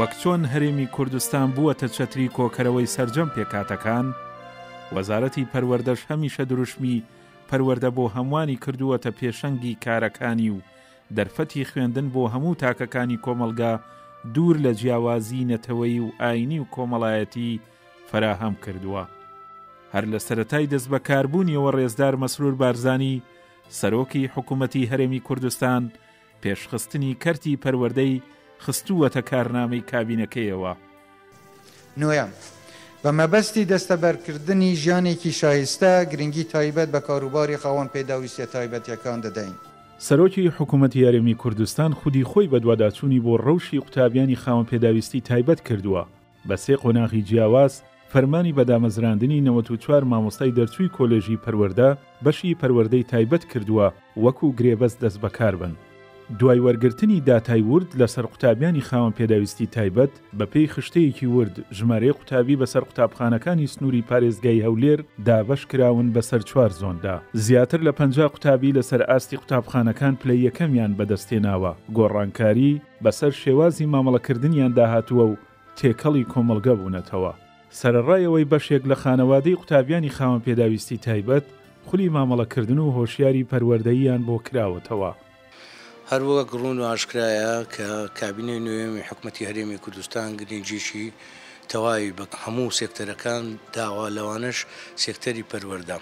وەک چۆن هەرێمی کوردستان بووەتە چەتری کۆکەرەوەی سەرجەم پێکهاتەکان، وەزارەتی پەروەردەش هەمیشە دروشمی پەروەردە بۆ هەمووانی کردووەتە پێشەنگی کارەکانی و دەرفەتی خوێندن بۆ هەموو تاکەکانی کۆمەڵگا دوور لە جیاوازیی نەتەوەیی و ئایینی و کۆمەڵایەتی فەراهەم کردووە. هەر لە سەرەتای دەستبەکاربوونیەوە ڕێزدار مەسرور بارزانی سەرۆکی حکوومەتی هەرێمی کوردستان پێشخستنی کەرتی پەروەردەی خستووەتە کارنامەی کابینەکەیەوە. نۆیەم، بە مەبەستی دەستەبەرکردنی ژیانێکی شایستە، گرنگی تایبەت بە کاروباری خاوەن پێداویستیە تایبەتیەکان دەدەین. سەرۆکی حکومەتی هەرێمی کوردستان خودی خۆی بەدواداچوونی بۆ ڕەوشی قوتابیانی خاوەن پێداویستی تایبەت کردووە، بە سێ قۆناغی جیاواز فەرمانی بە دامەزراندنی 94 مامۆستای دەرچووی کۆلێژی پەروەردە بەشی پەروەردەی تایبەت کردووە وەکو گرێبەست دەستبەکاربن. دوای وەرگرتنی داتای ورد لەسەر قوتابیانی خاوەن پێداویستی تایبەت، بەپێی خشتەیەکی ورد ژمارەی قوتابی بەسەر قوتابخانەکانی سنووری پارێزگای هەولێر دابەشکراون بەسەر چوار زۆندا. زیاتر لە 50 قوتابی لەسەر ئاستی قوتابخانەکان پلەی یەکەمیان بەدەستهێناوە، گۆڕانکاری بەسەر شێوازی مامەڵەکردنیاندا هاتووە و تێکەڵی کۆمەڵگە بوونەتەوە. سەرەڕای ئەوەی بەشێک لە خانەوادەی قوتابیانی خاوەن پێداویستی تایبەت خولی مامەڵەکردن و هۆشیاری پەروەردەییان بۆ کراوەتەوە. هەر وەک ڕوون و ئاشکرایە کە کابینەی نۆیەمی حکومەتی هەرێمی کوردستان گرنگیی تەواوی بە هەموو سێکتەرەکان داوە لەوانەش سێکتەری پەروەردە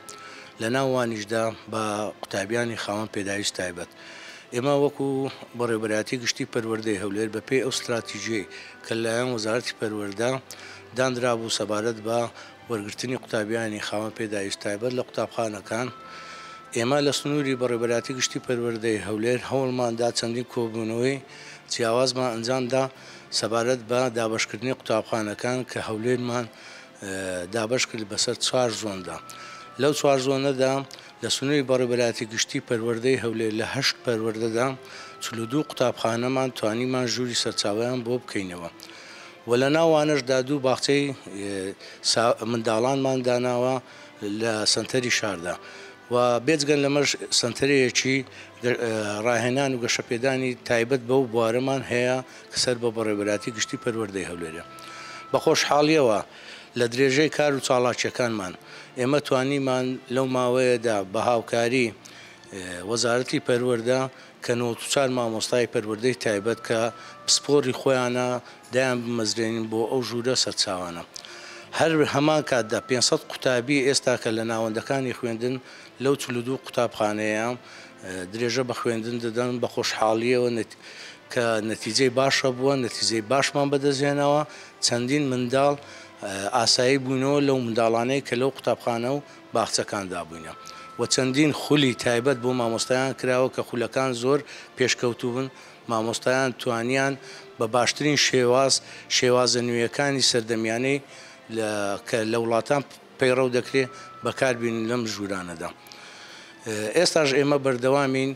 لەناو وانیشدا بە قوتابیانی خاوەن پێداویست تایبەت. ئێمە وەکو بەڕێوەبەرایەتی گشتی پەروەردەی هەولێر بەپێی ئەو ستراتیژیەی کە لەلایەن وەزارەتی پەروەردە دانرابوو سەبارەت بە وەرگرتنی قوتابیانی خاوەن پێداویست تایبەت لە قوتابخانەکان، ئێمە لە سنووری بەڕێوەبەرایەتی گشتی پەروەردەی هەولێر هەوڵماندا چەندین کۆبوونەوەی جیاوازمان ئەنجامدا سەبارەت بە دابەشکردنی قوتابخانەکان کە هەولێرمان دابەشکرد بەسەر چوار زۆندا لەو چوار زۆنەدا لە سنووری بەڕێوەبەرایەتی گشتی پەروەردەی هەولێر لە هەشت پەروەردەدا 42 قوتابخانەمان توانیمان ژووری سەرچاوەیان بۆ بکەینەوە و لە ناو وانەشدا دوو باخچەی منداڵانمان داناوە لە سەنتەری شاردا و بێجگە لەمەش سەنتەرێکی ڕاهێنان و گەشەپێدانی تایبەت بەو بوارەمان هەیە کە سەر بە بەڕێوەبەرایەتی گشتی پەروەردەی هەولێرە. بە خۆشحاڵیەوە لە درێژەی کار و چاڵاکیەکانمان ئێمە توانیمان لەو ماوەیەدا بە هاوکاری وەزارەتی پەروەردە کە 94 مامۆستای پەروەردەی تایبەت کە پسپۆری خۆیانە دایان بمەزرێنین بۆ ئەو ژوورە سەرچاوانە. هەر هەمان کاتدا 500 قوتابی ئێستاکە لە ناوەندەکانی خوێندن لەو 42 قوتابخانەیە درێژە بە خوێندن دەدەن بە خۆشحاڵیەوە کە نەتیجەی باش هەبووە، نەتیجەی باشمان بەدەستهێناوە، چەندین منداڵ ئاسایی بووینەوە لەو منداڵانەی کە لەو قوتابخانە و باخچەکاندا بووینە و چەندین خولی تایبەت بۆ مامۆستایان کراوە کە خولەکان زۆر پێشکەوتوو بن، مامۆستایان توانیان بە باشترین شێواز شێوازە نوێیەکانی سەردەمیانەی کە لە وڵاتان پەیڕەو دەکرێ بەکاربێنن لەم ژوورانەدا. ئێستاش ئێمە بەردەوامین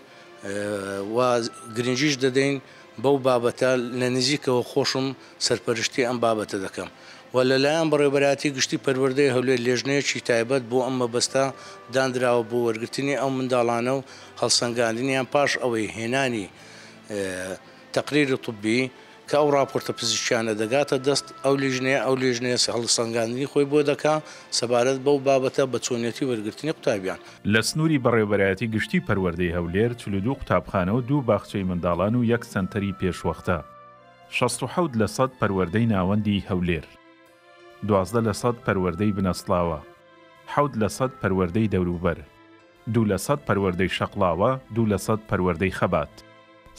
و گرنگیش دەدەین بەو بابەتە، لە نزیکەوە خۆشم سەرپەرشتی ئەم بابەتە دەکەم و لەلایەن بەڕێوەبەرایەتی گشتی پەروەردەی هەولێر لێژنەیەکی تایبەت بۆ ئەم مەبەستە داندراوە بۆ وەرگرتنی ئەو منداڵانە و هەڵسەنگاندنیان پاش ئەوەی هێنانی تقریر طبی، کە ئەو ڕاپۆرتە پزیشکیانە دەگاتە دەست ئەو لیژنەیە، ئەو لیژنەیە هەڵسەنگاندنی خۆی بۆ دەکا سەبارەت بەو بابەتە بە چۆنیەتی وەرگرتنی قوتابیان. لە سنووری بەڕێوەبەرایەتی گشتی پەروەردەی هەولێر 42 قوتابخانە و دوو باخچەی منداڵان و یەک سەنتەری پێشوەختە. 67 لەسەد پەروەردەی ناوەندیی هەولێر. 12 لەسەد پەروەردەی بنەسڵاوە. حەوت لەسەد پەروەردەی دەوروبەر. دوو لەسەد پەروەردەی شەقڵاوە، دوو لەسەد پەروەردەی خەبات.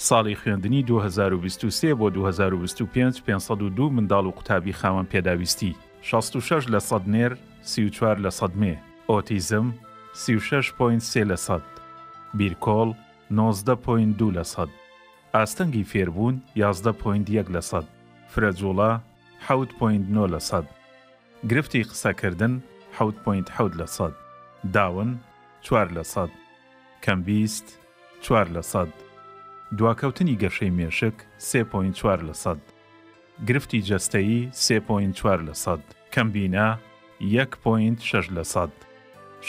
ساڵی خوێندنی 2023 بۆ 2025 502 منداڵ و قوتابی خاوەن پێداویستی، 66 لەسەد نێر، 34 لەسەد مێ، ئۆتیزم، 36 پۆینت سێ لەسەد، بیرکۆڵ، 19 پۆینت دوو لەسەد، ئاستەنگی فێربوون، 11 پۆینت یەک لەسەد، فرەجوڵە، حەوت پۆینت نۆ لەسەد. گرفتی قسەکردن، حەوت پۆینت حەوت لەسەد، داون، چوار لەسەد، کەمبیست، چوار لەسەد، دواکەوتنی گەشەی مێشک، سێ پۆینت چوار لەسەد، گرفتی جەستەیی، سێ پۆینت چوار لەسەد، کەمبینا، یەک پۆینت شەش لەسەد،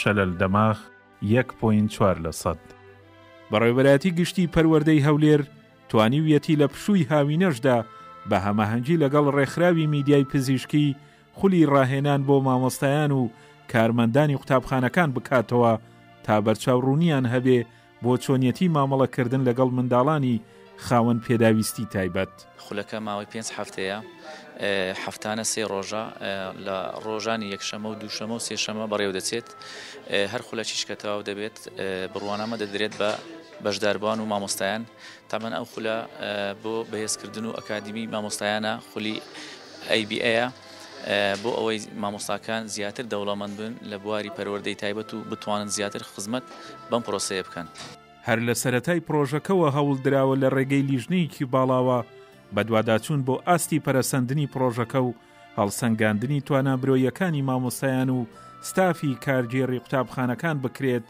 شەلەل دەماغ، یەک پۆینت چوار لەسەد. بەڕێوەبەرایەتی گشتی پەروەردەی هەولێر توانیویەتی لە پشووی هاوینەشدا بە هەماهەنگی لەگەڵ ڕێکخراوی میدیای پزیشکی خولی ڕاهێنان بۆ مامۆستایان و کارمەندانی قوتابخانەکان بکاتەوە تا بەرچاوڕوونیان هەبێ بۆ چۆنیەتی مامەڵەکردن لەگەڵ منداڵانی خاوەن پێداویستی تایبەت. خولەکە ماوەی پێنج هەفتەیە، هەفتانە سێ ڕۆژە، لە ڕۆژانی یەکشەمە و دووشەمە و سێشەمە بەڕێوەدەچێت، هەر خولەکیش کە تەواو دەبێت بڕوانامە دەدرێت بە بەشداربووان و مامۆستایان، تەبعەن ئەو خولە بۆ بەهێزکردن و ئەکادیمی مامۆستایانە، خولی ABA یە بۆ ئەوەی مامۆستاکان زیاتر دەوڵەمەند بن لە بواری پەروەردەی تایبەت و بتوانن زیاتر خزمەت بەم پرۆسەیە بکەن. هەر لە سەرەتای پڕۆژەکەوە هەوڵدراوە لە ڕێگەی لیژنەیەکی باڵاوە بەدواداچوون بۆ ئاستی پەرەسەندنی پڕۆژەکە و هەڵسەنگاندنی توانا مرۆییەکانی مامۆستایان و ستافی کارگێڕی قوتابخانەکان بکرێت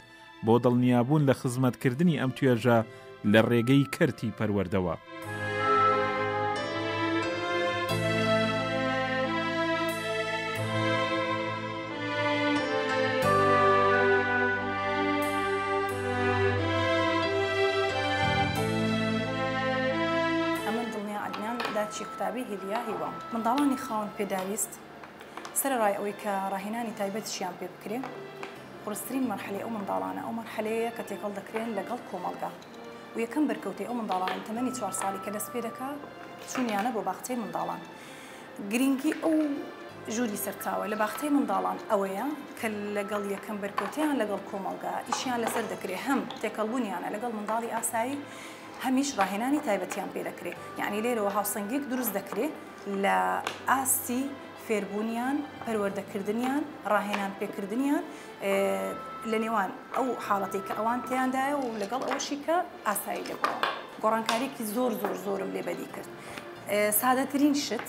بۆ دڵنیابوون لە خزمەتکردنی ئەم توێژە لە ڕێگەی کەرتی پەروەردەوە. ئەمن دڵنیا عەدنان داچی قوتابی هیلیا هیوا. منداڵانی خاوەن پێداویست سەرەڕای ئەوەی کە ڕاهێنانی تایبەتیشیان پێ بکرێ، قورسترین مەرحەلەی ئەو منداڵانە ئەو مەرحەلەیە کە تێکەڵ دەکرێن لەگەڵ کۆمەڵگا و یەکەم بەرکەوتەی ئەو منداڵانە لە تەمەنی چوار ساڵی کە دەست پێ دەکا چوونیانە بۆ باخچەی منداڵان. گرینگی ئەو ژووری سەرچاوە لە باخچەی منداڵان ئەوەیە کە لەگەڵ یەکەم بەرکەوتەیان لەگەڵ کۆمەڵگا ئیشیان لەسەر دەکرێ هەم تێکەڵبوونیانە لەگەڵ منداڵی ئاسایی هەمیش ڕاهێنانی تایبەتیان پێ دەکرێ یعنی لێرەوە هاوسەنگیەک دروست دەکرێ لە ئاستی فێربوونیان، پەروەردەکردنیان، ڕاهێنان پێکردنیان لە نێوان ئەو حاڵەتەی کە ئەوان تێیاندایە و لەگەڵ ئەوەشی کە ئاسایی دەبووە. گۆڕانکارییەکی زۆر زۆر زۆرم لێ بەدی کرد. سادەترین شت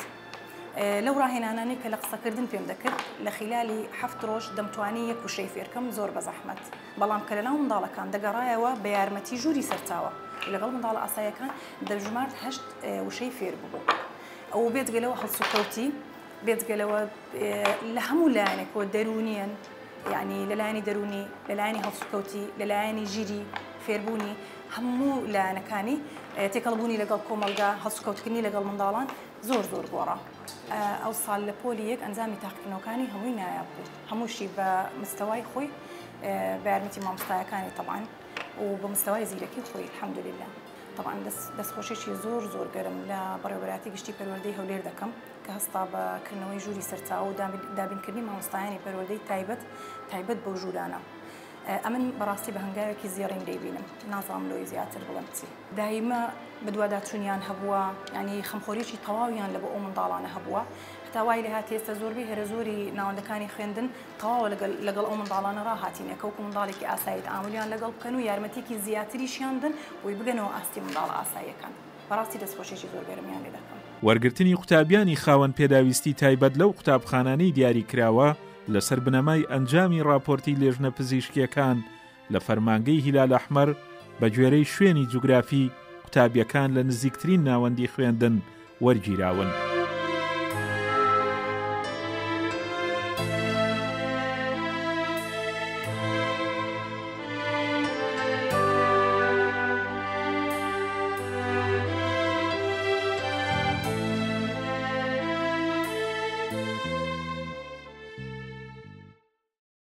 لەو ڕاهێنانانەی کە لە قسەکردن پێم دەکرد، لە خیلالی حەفت ڕۆژ دەمتوانی یەک وشەی فێرکەم زۆر بە زەحمەت. بەڵام کە لەناو منداڵەکان دەگەڕایەوە بە یارمەتی ژووری سەرچاوە و لەگەڵ منداڵە ئاساییەکان دەمژمارد هەشت وشەی فێر ببوو. ئەو بێجگە لەوە هەڵسوکەوتی، بێجگە لەوە لە هەموو لایەنێکەوە دەروونییەن، یعنی لە لایەنی دەروونی، لە لایەنی هەڵسوکەوتی، لە لایەنی ژیری، فێربوونی، هەموو لایەنەکانی تێکەڵبوونی لەگەڵ کۆمەڵگا، هەڵسوکەوتکردنی لەگەڵ منداڵان زۆر زۆر گۆڕا. ئەو ساڵ لە پۆلی یەک ئەنجامی تاقیکردنەوەکانی هەمووی نایاب بوو، هەمووشی بە مستەوای خۆی، بە یارمەتی مامۆستایەکانی تەبعەن و بە مستەوای زیرەکی خۆی الحمدللە. تەبعەن دەستخۆشیی زۆر زۆر گەرم لە بەڕێوەبەرایەتی گشتی پەروەردەی هەولێر دەکەم کە هەستا بە کردنەوەی ژووری سەرچاوە و دابینکردنی مامۆستایانی پەروەردەی تایبەت تایبەت بەو ژوورانە. ئەمن بەڕاستی بە هەنگاوێکی زێڕین دەیبینم، نازانم لۆی زیاتر بڵێم چی. دایمە بەدواداچوونیان هەبووە، یانی خەمخۆریی تەواویان لە بۆ ئەو منداڵانە هەبووە، هەتا وای لێهاتیە ئێستا زۆربەی هەرەزۆری ناوەندەکانی خوێندن تەواوە لەگەڵ لەگەڵ ئەو منداڵانە ڕاهاتینە کە وەکو منداڵێکی ئاسایی تەعامولیان لەگەڵ بکەن و یارمەتیەکی زیاتریشیان بدەن بۆی بگەنەوە ئاستی منداڵە ئاساییەکان. بەڕاستی دەستخۆشیی زۆر گەرمیان لێ دەکەم. وەرگرتنی قوتابیانی خاوەن پێداویستی تایبەت لەو قوتابخانانەی دیاریکراوە لەسەر بنەمای ئەنجامی ڕاپۆرتی لێژنە پزیشکییەکان لە فەرمانگەی هیلال ئەحمەر بەگوێرەی شوێنی جوگرافی قوتابییەکان لە نزیکترین ناوەندی خوێندن وەرگیراون.